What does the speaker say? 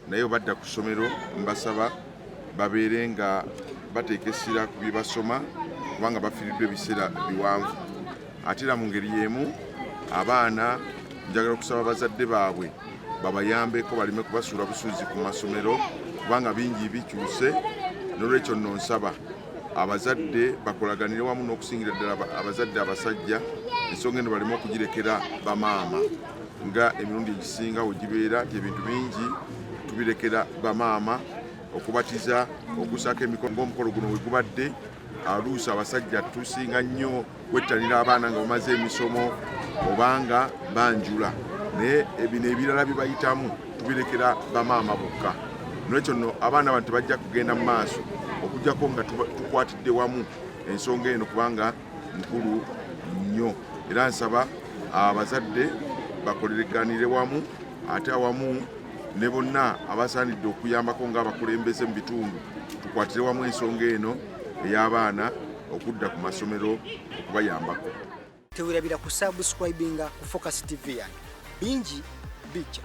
Naye bwe badda ku ssomero, mbasaba babeere nga bateeka essira ku bye basoma, kubanga bafiiriddwa ebiseera biwanvu. Ate era mu ngeri y'emu, abaana njagala okusaba bazadde baabwe babayambeko, baleme kubasuula busuuzi ku masomero, kubanga bingi bikyuse. Nolwekyo nno nsaba abazadde bakolaganire wamu, n'okusingira ddala abazadde abasajja, ensonga eno baleme okugirekera bamaama, nga emirundi egisinga we gibeera nti ebintu bingi tubirekera bamaama, okubatiza, okusaako emikolo ng'omukolo guno we gubadde. Aluusi abasajja tusinga nnyo kwettanira abaana nga bamaze emisomo obanga banjula, naye bino ebirala bye bayitamu tubirekera bamaama bokka. Nolwekyo nno abaana bano tebajja kugenda mu maaso okujjako nga tukwatidde wamu ensonga eno, kubanga nkulu nnyo. Era nsaba abazadde bakolereganire wamu, ate awamu ne bonna abasaanidde okuyambako ng'abakulembeze mu bitundu, tukwatire wamu ensonga eno ey'abaana okudda ku masomero okubayambako. Tewerabira ku subscribinga ku Focus TV yange, bingi bijja.